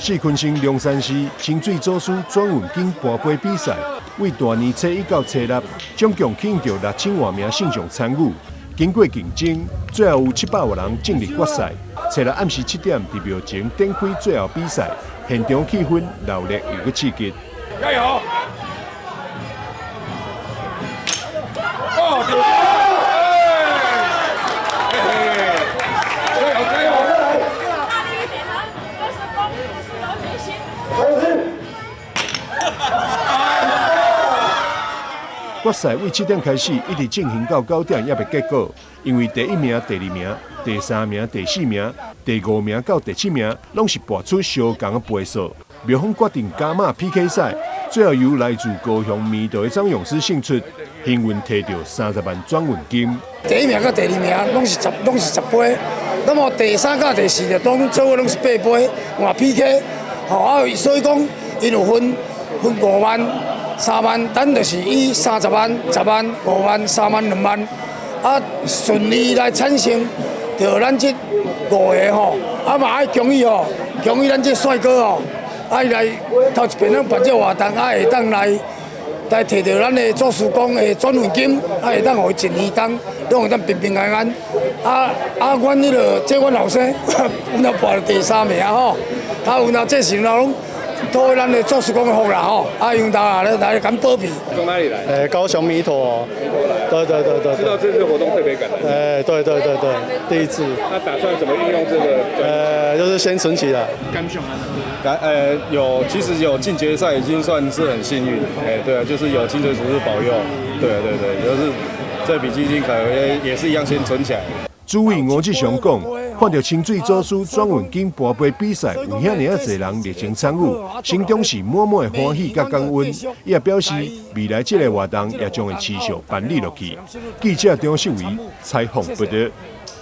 四坤城龍山寺清水祖師轉運經跋杯比賽，為大年初一到初六，總共吸引著6000外名信眾參與。經過競爭，最後有700外人進入決賽。初六暗時7點，佇廟前展開最後比賽，現場氣氛熱烈又閣刺激。加油！哦，加油加油！大力一點啊！這是功夫，是有決心。決賽為7點開始，一直進行到9點，猶未結果。因為第一名、第二名、第三名、第四名、第五名到第七名，攏是跋出相仝的杯數。廟方決定加碼 PK 賽，最後由來自高雄彌陀的張勇師勝出，幸運提著30萬轉運金。第一名佮第二名攏是10杯，那麼第三佮第四就攏做伙攏是8杯，換 PK。吼啊，所以講，𪜶有分5萬、3萬，咱就是以30萬、10萬、5萬、3萬、2萬，啊順利來產生，著咱這五个吼，啊嘛愛恭喜吼，恭喜咱這帥哥吼，愛來頭一遍咱辦這個活動，啊會當來提著咱的祖師公的轉運金，啊會當予伊一年當，攏會當平平安安。啊啊，阮彼个這阮後生，阮也跋第三名吼，他有那這時陣攏托咱的祖師公的福啦吼，啊用大來來共保庇。從哪裡來？高雄彌陀。彌陀來。對對對對。知道這次活動特別趕來。對對對對，第一次。那打算怎麼運用這個？就是先存起來。感想啊？有，其實有進決賽已經算是很幸運。對啊，就是有清水祖師保佑。對對對，就是這筆基金可能也是一樣先存起來。主委吳志雄講，看著清水祖師轉運經跋杯比賽有遐爾仔濟人熱情參與，心中是滿滿的歡喜佮感恩。伊也表示，未來這个活動也將會持續辦理落去。記者張秀維採訪報導。